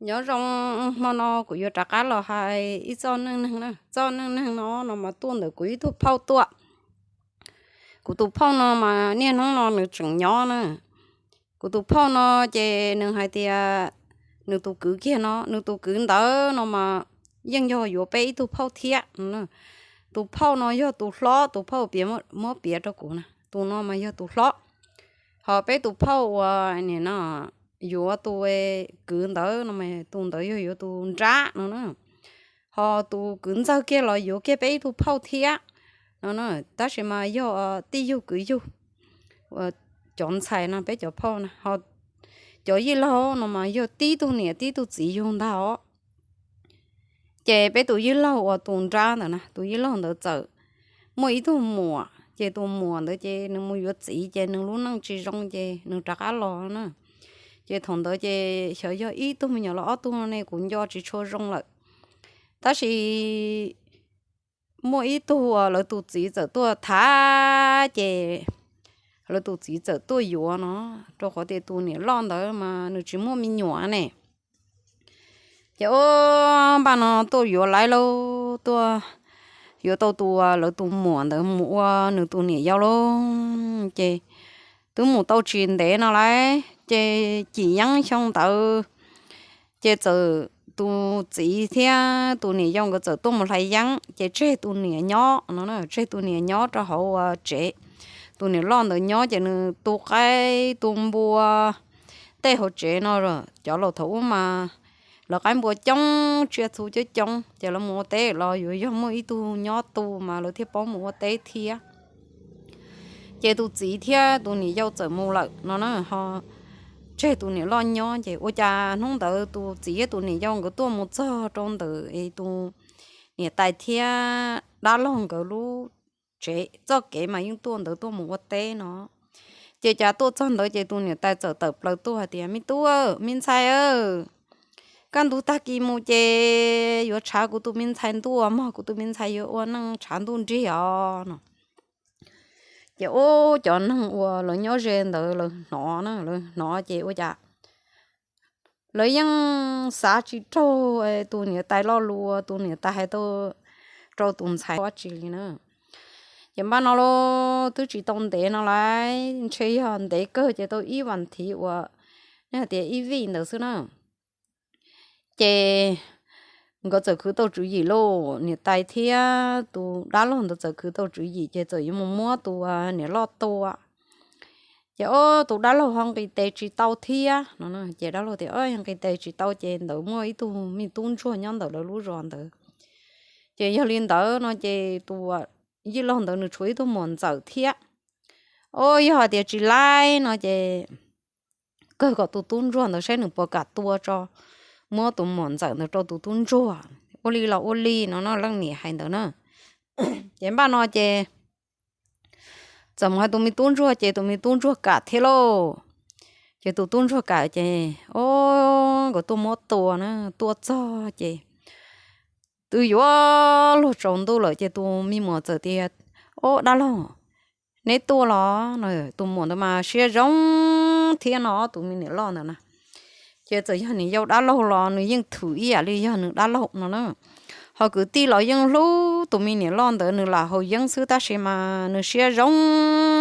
Nyob zoo, hmo no kuv yuav rov qab los hais ib txoj neej neeg na. Txoj neej neeg no no mas tuaj ntawm kuv ib tug phauj tuaj. Kuv tus phauj no mas niaj hnub no nws tseem nyob na. Kuv tus phauj no ces nws hais tias nws tus kwv kiag no, nws tus kwv ntawd no mas yeej yog yuav peb ib tug phauj thiab. Tus phauj no yog tus hlob, tus phauj piav muab piav rau kuv na, tus no mas yog tus hlob. Ho peb tus phauj uas nim no yuav tus kwv ntawd no, tus ntawd yog yuav tus nrab no na. Ho tus kwv ntxawg kiag los yuav kiag peb ib tug phauj thiab no, tab sis mas yog tij yug kwv yug, cov ntxhais no peb cov phauj na. Ho cov yij laug no mas yog tib tug niam tib tug txiv yug ntag os. Ces peb tus yij laug uas tus nrab ntawm na, tus yij laug ntawd txawm muaj ib tug muam, ces tus muam ntawd ces nws mus yuav txiv ces nws lub neej tsis zoo ces nws rov qab los na. Ces thaum ntawd ces xyov yog ib tug me nyuam los ob tug ne, kuv nco tsis tshua zoo lawm. Tab sis muaj ib tug uas lawv tus txiv txawm tuaj tham, ces lawv tus txiv txawm tuaj yuav no, rau qhov tias tus niam loj ntawd mas nws tsis muaj me nyuam ne. Ces ua npaj no tuaj yuav lawv lauj, tuaj yuav tau tus, lawv tus muam ntawd mus ua nws tus niam yau lauj. Ces twb mus tau tsis ntev no lawm ces cim yeeb xyoo ntawd, ces txawm tus txiv thiab tus niam yau nkawd txawm tuaj mus hlais yeeb, ces tseg tus niam nyob no, tseg tus niam nyob rau hauv tsev. Tus niam loj ntawd nyob ces nws tu qaib tu npua tej hauv tsev no. Cov laus thaum ub mas lawv qaib npua coob, tsiaj txhu coob coob, ces lawv mus ua teb los yuav yog muaj ib tug nyob tu mas lawv thiaj paub mus ua teb thiab. Ces tus txiv thiab tus niam yau txawm mus lawm no na, ho tseg tus niam loj nyob. Ces ua cas hnub ntawd tus txiv thiab tus niam yau nkawd tuaj mus txog rau ntawm tus niam tais thiab dab laug nkawd lub tsev, txoj kev mas yeej tuaj ntawd tuaj mus ua teb no. Ces cas tuaj txog ntawd ces tus niam tais txawm tawm plaws tuaj hais tias, Me tub, me ntxhais, kaj ntug tag kis mus ces yuav tshav kuv tus me ntxhais ntuj, mog kuv tus me ntxhais yuav ua neej tshav ntuj nrig os no. Ces ub, cov neeg uas lawv nyob ze ntawd lawv hnov na, lawv hnov ces ua cas lawv yeej xav tsis raug tus niam tais lo lus uas tus niam tais hais tau rau tus ntxhais dab tsi li na. Ces npaj no los twb tsis tau ntev no lawm, ntshe yog ntev kawg ces tau ib vas thiv uas nej hais tias ib vij ntawd xwb na. Ces nkawd txawm khwv tau tswv yim lauj, niam tais thiab tus dab laug ntawd txawm khwv tau tswv yim ces txawm yuav mus muab tus niam loj tua. Ces ub, tus dab laug ho nqis tes tsis tau thiab no. Ces dab laug tias, Yog nqis tes tsis tau ces ntawd muaj ib tug me tub ntsuag nyob ntawm lawv lub zos ntawd. Ces yog li ntawd no ces tus yij laug ntawd nws tshuav ib tug muam ntxawm thiab. Ub, yog hais tias tsis laib no ces kawg kom tus tub ntsuag ntawd saib nws puas kam tua tso, muab tus muam ntxawm ntawd rau tus tub ntsuag. Ua li los ua li no no, leej niam hais ntawd na. Ces npaj no ces txawm mus hais tus me tub ntsuag ces tus me tub ntsuag kam thiab lauj. Ces tus tub ntsuag kam ces ub, nkawd tuaj muab tua na, tua txog ces twb yuav luag tsaus ntuj lawm ces tus me muam txawm tias, Ub, dab laug, neb tuaj los? No tus muam ntawd mas siab zoo thiab no, tus me niam loj ntawd na. Ces txawm yog niam yau dab laug los nws yeej thwm ib yam li yog nws dab laug no na. Ho kwv tij los yeej hlub tus me niam loj ntawd, nws lam haus yeeb xwb tab sis mas nws siab zoo,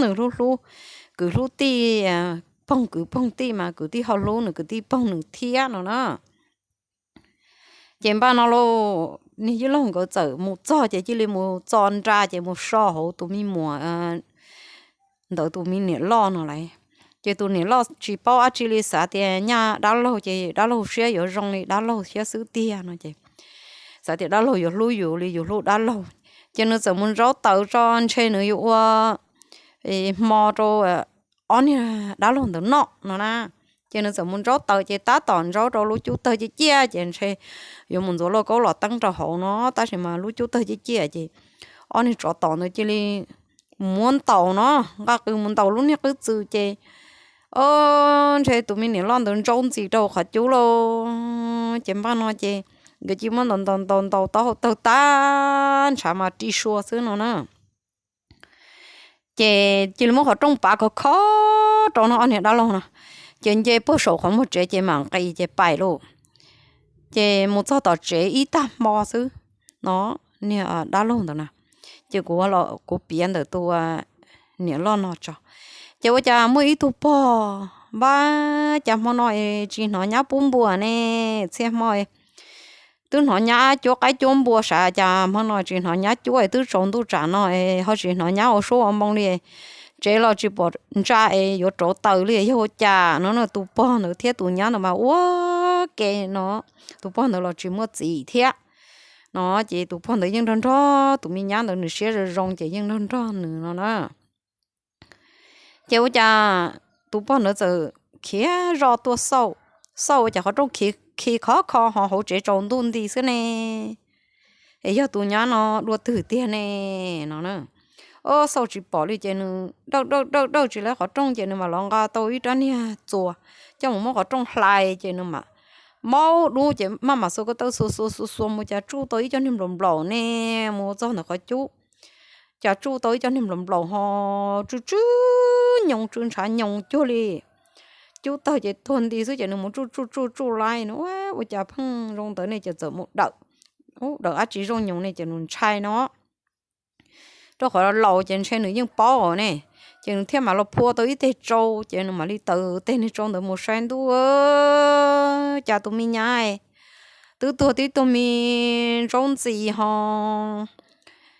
nws hlub hlub kwv hlub tij, poog kwv poog tij mas kwv tij ho hlub nws, kwv tij poog nws thiab no na. Ces npaj no lauj, niag yij laug nkawd txawm mus txog ces cia li mus txo nra ces mus so hauv tus me muam ntawd tus me niam loj no lawm. Ces tus niam loj tsis paub dab tsi li, xav tias nyaj dab laug ces dab laug siab yuav zoo li dab laug siab xwb tiag no ces xav tias dab laug yuav hlub yus li yus hlub dab laug. Ces nws txawm mus ntsaub taws tso, ntshe nws yuav ua hmo rau ob niag dab laug ntawd noj no na. Ces nws txawm mus ntsaub taws ces tab tom ntsaub rau lub cub tawg ciaj ciaj ces ntshe yuav mus ntxuav lauj kaub los teeb rau hauv no, tab sis mas lub cub tawg ciaj ciaj ces ob niag tsov tom ntawd cia li muab ntaus no, nqa qws mus ntaus lub niag qwj txwm ces, o, ntshe tus me niam loj ntawd ntsaub ntxi rau qhov cub lauj. Ces npaj no ces nkawd cia li muab ntaus ntaus ntaus ntaus taub hau tawg tag ntshav mas ri sua xwb no na. Ces cia li muab qhov rooj pav khov kho rau no ob niag dab laug no, ces nce puag saum qhov muag tsev ces mam nqis ces pais lauj. Ces mus txog tom tsev ib tag hmo xwb no, niag dab laug ntawd na, ces kuv, kuv piav ntawm tus niam loj no tso. Ces ua cas muaj ib tug pog, npab, cas hmo no es tsis hnov nyab pub npua ne, txhia hmo twb hnov nyab cuab qaib cuab npua, sav cas hmo no tsis hnov nyab cuab, twb tsaus ntuj tsam no es ho tsis hnov nyab ua suab ua npoo li, tsev los tsis pom ntsa es yuav rauv taws li, yog ua cas no na. Tus pog ntawd thiab tus nyab ntawd mas ua ke no, tus pog ntawd los tsis muaj txiv thiab no, ces tus pog ntawd yeej nrog nrog tus me nyab ntawd, nws siab zoo zoo ces yeej nrog nrog nws no na. Ces ua cas tus pog ntawd txawm khiav zoj tuaj xauj, xauj ua cas qhov rooj khi khov kho ho hauv tsev tsaus ntuj nti xwb ne, es yog tus nyab no dua twg tiag ne no na. Ob, xauj tsis pom li ces nws dawj dawj dawj dawj tsis lab qhov rooj ces nws mam los nqa tau ib rab niag txuas coj mus muab qhov rooj hlais ces nws mam maub dub ces maj mam xuas ko taw xuas xuas xuas xuas mus cas tsuj tau ib co niag nplaum nplaum ne, mus txog ntawm qhov cub, cas tsuj tau ib co niag nplaum nplaum ho tsw tsw nyoos, tsw ntshav nyoos cuag li cub tawg ces tuag nti xwb ces nws mus tsuj tsuj tsuj tsuj laib no, ua cas pheej zoo ntawd ne, ces txawm mus dawm, dawm dab tsi zoo nyoos ne ces nws ntshai no. Rau qhov laus ces ntshe nws yeej paub ne, ces nws thiaj mam los phua tau ib teg tsau ces nws mam li taws teg niag tsau ntawd mus saib ntuj, cas tus me nyab twb tuag tib tug me ntsaub ntxi ho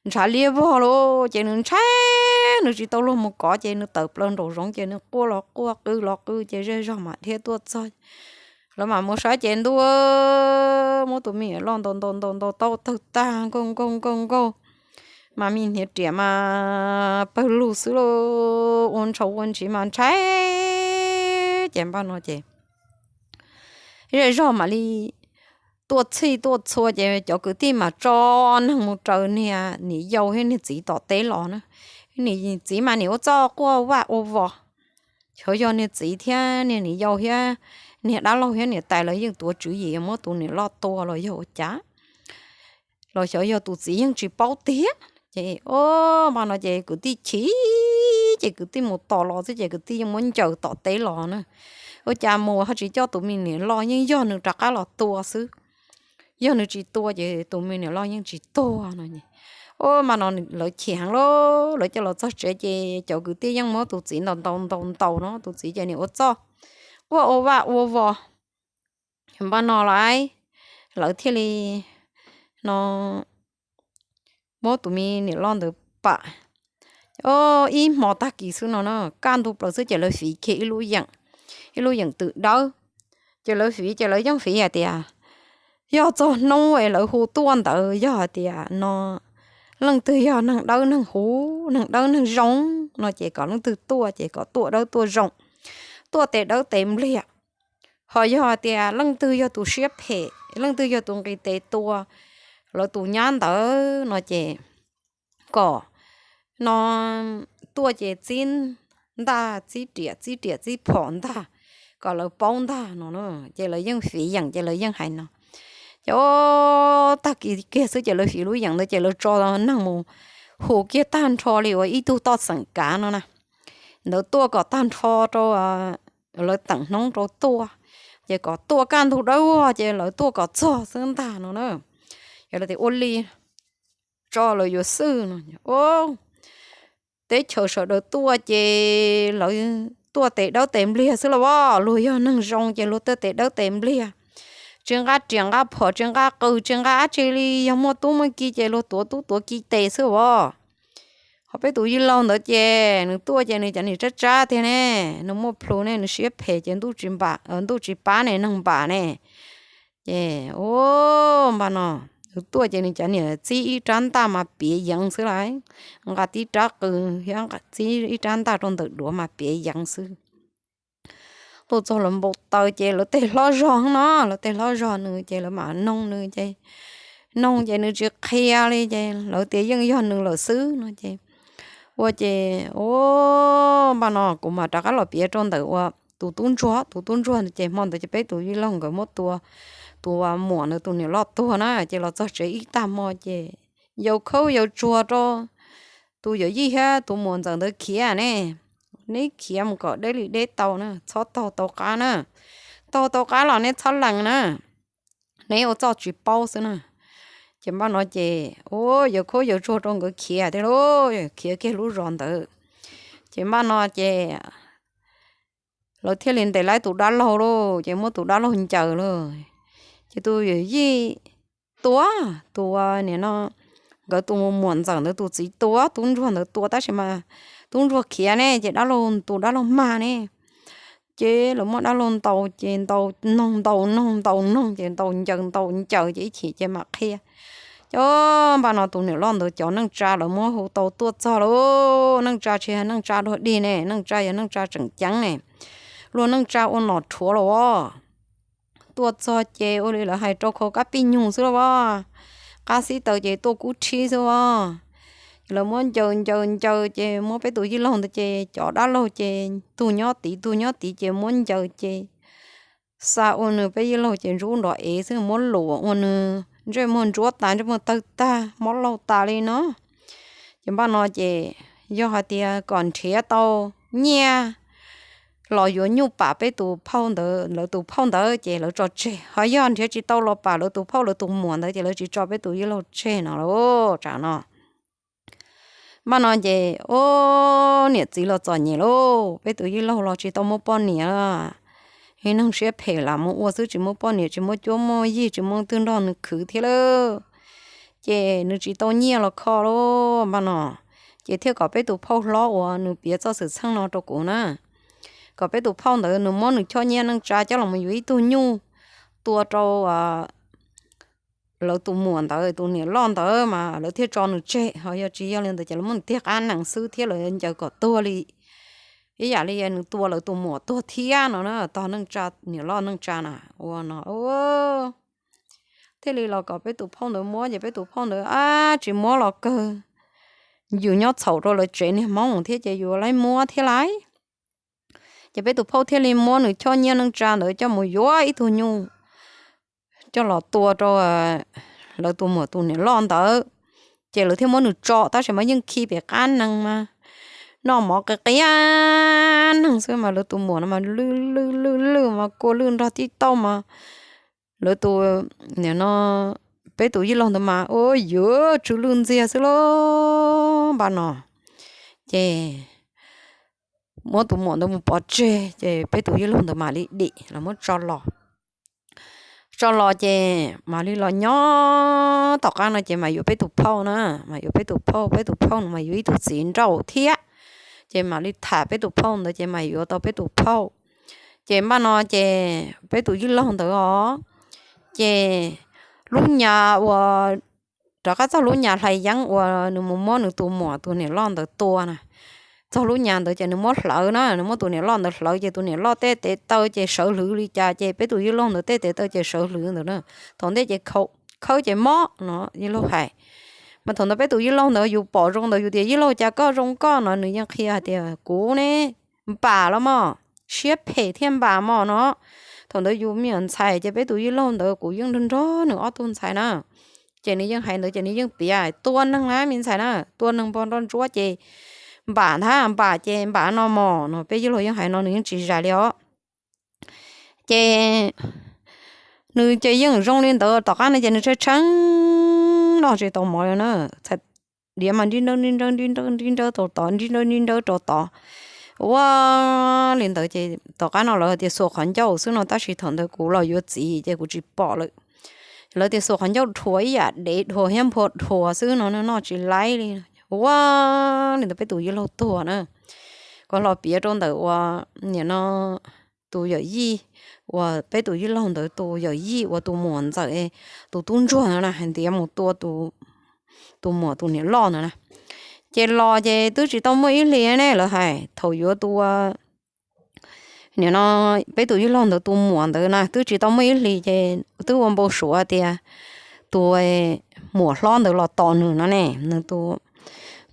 ntshav liab vog lawm ces nws ntshai, nws tsis tau luag mus kov ces nws tawm plaws nraum zoov ces nws quaj los quaj qw los qw ces zej zog mam dhia tuaj txog. Lawv mam mus saib ces ntuj, muab tus me nyuam loj ntaus ntaus ntaus ntaus tau tawg tag nkaug nkaug nkaug nkaug, mas me hniav riam mas pawg lug xwb lauj, ua ntshaus ua ntshis mas ntshai. Ces npaj no ces zej zog mam li tuaj txhij tuaj txhua ces cov kwv tij mas tso neeg mus raws niag niam yau thiab niag txiv tom teb los na. Niam txiv mas niam ua txoj quaj vaj ua vos, xyov yog niag txiv thiab niag niam yau thiab niag dab laug thiab niam tais lawv yeej tuav tswv yim muab tus niam loj tua los yog ua cas, los xyov yog tus txiv yeej tsis paub tiag. Ces o, npaj no ces kwv tij chim, ces kwv tij mus tos los xwb ces kwv tij yeej muab ncaws tom teb los na. Ua cas mus ho tsis coj tus me niam loj, yeej yog nws rov qab los tua xwb. Yog nws tsis tua ces tus me niam loj yeej tsis tuag no. O, npaj no lawv chim heev lauj, lawv coj los txog tsev ces cov kwv tij yeej muab tus txiv ntaus ntaus ntaus ntaus no, tus txiv ces niam ua txoj quaj ua vaj ua vos. Npaj no lawv, lawv thiaj li no muab tus me niam loj ntawd pam. O, ib hmo tag kis xwb no na, kaj ntug plaws xwb ces lawv fiv kiag ib lub yeem, ib lub yeem twm dawb. Ces lawv fiv ces lawv yeej fiv hais tias yog txog hnub es lawv hu tuaj ntawd yog hais tias no leej twg yog neeg dawb neeg huv, neeg dawb neeg zoo no ces kom leej twg tuaj ces kom tuaj dawb tuaj zoo, tuaj tes dawb tes npliag. Ho yog hais tias leej twg yog tus siab phem, leej twg yog tus nqis tes tua lawv tus nyab ntawd no ces kom no tuaj ces txib ntaj txib riam txib riam txib phom ntag, kom lawv paub ntag no. Ces lawv yeej fiv yeem ces lawv yeej hais no. Ces o, tag kis kiag xwb ces lawv fiv lub yeem ntawd ces lawv tso neeg mus hu kiag tag nrho li uas ib tug toj xeem kav no na, ntawd tuaj kom tag nrho rau lawv teem hnub rau tuaj, ces kom tuaj kaj ntug dawb vog ces lawv tuaj kom txog xwb ntag no na. Yog lawv tias ua li tso lawv yuav xwb no. Teb chaws sawv daws tuaj ces lawv tuaj tes dawb tes npliag xwb los as, luag yog neeg zoo ces luag tuaj tes dawb tes npliag, tsis nqa riam nqa phom tsis nqa qws tsis nqa dab tsi li, yog muaj tub muaj ki ces luag tuav tub tuav ki tes xwb as. Ho peb tus yij laug ntawd ces nws tuaj ces nws cov niag tsab tsab tiag ne, nws muaj plhus ne, nws siab phem ces ntuj tsis pab ne, neeg npam ne. Ces o, npaj no nws tuaj ces nws cov niag txib ib rab ntaj mas piav yeev xwb lauj, nqa tib rab qws thiab txib ib rab ntaj rau ntawm duav mas piav yeev xwb. Tuaj txog lawv npau taws ces lawv tej hlob zog no, lawv tej hlob zog nws ces lawv mam noog nws ces, noog ces nws tsis qhia li ces lawv tias yeej yog nws lawm xwb no ces, ua ces o, npaj no kuv mam rov qab los piav rau ntawm uas tus tub ntsuag, tus tub ntsuag ces hmo ntawd ces peb tus yij laug nkawd muab tua tus muam ntawd tus niam loj tuag na, ces los txog tsev ib tag hmo ces yau khaub yau tsuag rau tus yawm yij thiab tus muam ntxawm ntawd khiav ne, neb khiav mus kom deb li deb tau na, txhob taug tau qab na, taug tau qab los neb txhob lees na. qeeb ua txuj tsis paub xwb na. Ces npaj no ces ua yawg khaub yawg tsuag rau nkawd khiav thiab lauj, khiav kiag lub zos ntawd. Ces npaj no ces lawv thiaj li ntes laib tus dab laug lauj, ces muab tus dab laug ncaws lauj. Ces tus yawm yij tua, tus nim no nkawd tus muam ntxawm ntawd tus txiv tua, tub ntsuag ntawd tua tab sis mas tub ntsuag khiav ne, ces dab laug, tus dab laug mag ne. Ces lawv muab dab laug ntaus, ces ntaus noog ntaus noog ntaus noog, ces ntaus ncaws ntaus ncaws, ces ib chim ces mam qhia. Cov npaj no tus niam loj ntawd cov neej tsa lawv muab hu tau tuaj txog lauj, neej tsa tsis yog neej tsa dog dig ne, neej tsa yog neej tsa tseem ceeb ne, luag neej tsa ua nom rhuav los as. Tuaj txog ces ua li lawv hais rau khau kab pij nyug xwb lauj as, qab xib taws ces tuaj kub tshib xwb as. Ces lawv muab ncaws ncaws ncaws ces muab peb tus yij laug ntawd ces cov dab laug ces tug nyob tid tug nyob tid ces muab ncaws ces xa ua nws peb yij laug ces ntsub nrov ev xwb, muab luam ua nws ntsej muag ntsuab tas ntsej muag tawg tag mob laug tas li no. Ces npaj no ces yog hais tias kom nrhiav tau nyiaj los yuav nyuj pam peb tus phauj ntawd, lawv tus phauj ntawd ces lawv tso tseg, ho yog nrhiav tsis tau los pam lawv tus phauj lawv tus muam ntawd ces lawv tsis tso peb tus yij laug tseg no lauj. Tsam no npaj no ces ua niam txiv los txom nyem lauj, peb tus yij laug los tsis tau muaj poj niam, ib neeg siab phem lam mus ua xwb tsis muaj poj niam tsis muaj cuab muaj yig tsis muaj twg nrog nws khwv thiab lauj. Ces nws tsis tau nyiaj los kho lauj npaj no. Ces thiaj kom peb tus phauj hlob uas nws piav txoj xwm txheej no rau kuv na, kom peb tus phauj ntawd nws muab nws choj nyiaj neej tsa coj los mus yuav ib tug nyuj tua rau lawv tus muam ntawd tus niam loj ntawd mas lawv thiaj tso nws tseg, ho yog tsis yog li ntawd ces lawv muab nws tiag qab nees xwb thiab lawv ncaws kom tuag li, ib yam li nws tua lawv tus muam tuag thiab no na. Tog neej tsa, niam loj neej tsa na ua no thiaj li los kom peb tus phauj ntawd muab, ces peb tus phauj ntawd ab tsis muab los kawg, yus nyob txhaum rau lawv tsev niag Hmoob thiab ces yus laib muab thiab lauj. Ces peb tus phauj thiaj li muab nws choj nyiaj neej tsa ntawd coj mus yuav ib tug nyuj coj los tua rau lawv tus muam tus niam loj ntawd. Ces lawv thiaj muab nws tso tab sis mas yeej khi pem qab nees mas noj mov qi qiab neeg xwb mas lawv tus muam no mas lwj lwj lwj lwj mas kua lwj nrog tib tauj mas lawv tus, nim no peb tus yij laug ntawd mas ua yuav tsw lwj ntxiag xwb lauj npaj no. Ces muab tus muam ntawd mus pov tseg ces peb tus yij laug ntawd mam li dim los muab tso los. Tso los ces mam li los nyob tom qab no ces mam yuav peb tus phauj na, mam yuav peb tus phauj, peb tus phauj no mas yuav ib tug txiv nrauj thiab. Ces mam li tham peb tus phauj ntawd ces mam yuav tau peb tus phauj. Ces npaj no ces peb tus yij laug ntawd os, ces lub nyas uas rov qab txog lub nyas hlais yeeb uas nws mus muab nws tus muam tus niam loj ntawd tua na, txog lub nyas ntawd ces nws muab hlawv na, nws muab tus niam loj ntawd hlawv ces tus niam loj tej tes taw ces sawv hlwv li cas ces peb tus yij laug ntawd tej tes taw ces sawv hlwv ntawd na. Thaum ntej ces khawb ces mob no yij laug hais. Mas thaum ntawd peb tus yij laug ntawd yus pom zoo ntawd yus tias yij laug cas koj zoo koj no nws yeej qhia hais tias kuv ne npam los mog, siab phem thiaj npam mog no. Thaum ntawd yus me nyuam ntxhais ces peb tus yij laug ntawd kuv yeej nrog nrog nws ob tug ntxhais na. Ces nws yeej hais ntawd ces nws yeej piav tua neeg na me ntxhais na, tua neeg npog nroj ntsuab ces npam ntag, npam ces npam no mog no peb yij laug yeej hais no nws yeej tsis zais li os. Ces nws ces yeej zoo li ntawd tom qab no ces nws tshee tshee noj tsis tau mov li na. Txhais diav mas nrib nrawb nrib nrawb nrib nrawb nrib nrawb rau tod, nrib nrawb nrib nrawb rau tod. Ua li ntawd ces tom qab no lawv tias xuas qhov ncauj xwb no tab sis thaum ntawd kuv los yuav txiv ces kuv tsis pom lawm. Lawv tias xuas qhov ncauj dhuav ib yam dev dhuav thiab nphua dhuav xwb no noj tsis laib li. Ua li ntawd peb tus yij laug tuag na. Kuv los piav rau ntawm uas nim no tus yawm yij, uas peb tus yij laug ntawd tus yawm yij uas tus muam ntxawm, tus tub ntsuag ntawd na hais tias mus tua tus muam tus niam loj ntawd na. Ces los ces twb tsis tau muaj ib hlis ne lawv hais thaum yuav tua nim no peb tus yij laug ntawd tus muam ntawd na twb tsis tau muaj ib hlis ces twb ua npau suav tias tus muam hlob ntawd los tos nws no ne, nws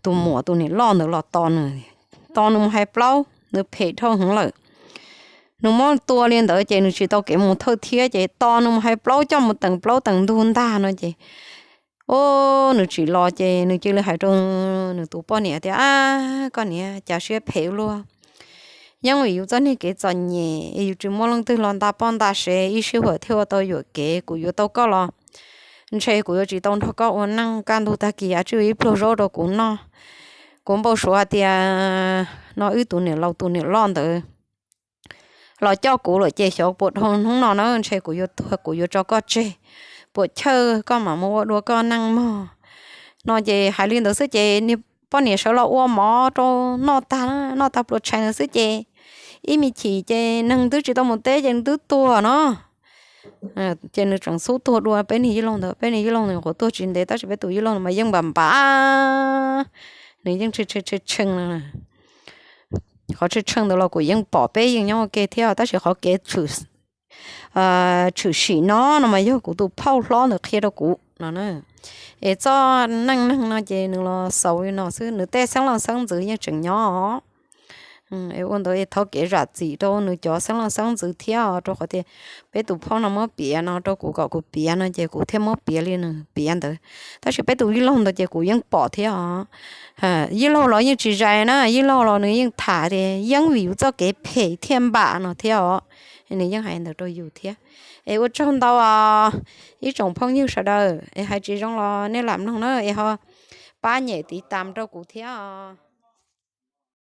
tus muam tus niam loj ntawd los tos nws, tos nws mus hais plaub, nws phem dhau heev lawm. Nws muab tua li ntawd ces nws tsis tau kev mus thawj thiab ces tos nws mus hais plaub coj mus teem plaub teem ntug ntag no ces, o, nws tsim los ces nws cia li hais rau nws tus poj niam tias, a, koj niam cas siab phem luaj, Yeeb vim yus txoj niag kev txom nyem es yus tsis muaj leej twg los nta poj nta sev ib sij huam thiaj ua tau yuam kev. Kuv yuav tau koj los ntshe kuv yuav tsis tau nrog koj ua neej kaj ntug tag kis, tsis ib pluag zaub rau kuv noj. Kuv npau suav hais tias no wb tus niam laus tus niam loj ntawd los coj kuv lawm ces xyov puas dhau hnub no na ntshe kuv yuav tuag kuv yuav tso koj tseg, puas chawj koj mam mus ua dua koj neej mog. No ces hais li ntawd xwb ces niag poj niam sawv los ua mov rau noj tag, noj tag pluas tshais ntawd xwb ces ib me chim ces neeg twb tsis tau mus teb ces nws twb tuag no. Ces nws tseem xub tuag dua peb niag yij laug ntawd. Peb niag yij laug ntawd nyuam qhuav tuag tsis ntev tab sis peb tus yij laug ntawd mas yeej npam npam, nws yeej tshee tshee tshee no. Qhov tshee tshee ntawd los kuv yeej pom, peb yeej nyob ua ke thiab tab sis qhov kev tshwm sim no no mas yog kuv tus phauj hlob ntawd qhia rau kuv no. Es txoj neej neeg no ces nws los xaus li no xwb, nws tej xeeb leej xeeb ntxwv yeej tseem nyob. Ua ntawd es thov kev zam txim rau nws cov xeeb leej xeeb ntxwv thiab, rau qhov tias peb tus phauj no muab piav no rau kuv kom kuv piav no ces kuv thiaj muab piav li nws piav ntawd. Tab sis peb tus yij laug ntawd ces kuv yeej pom thiab os. Yij laug los yeej tsis zais na, yij laug los nws yeej tham tias yeeb vim yus txoj kev phem thiaj npam no thiab os. Nws yeej hais ntawd rau yus thiab. Es ua tsaug ntau os ib tsoom phooj ywg sawv daws, es hais tsis zoo los nej lam mloog na, es ho pab nyem tiv tam rau kuv thiab os.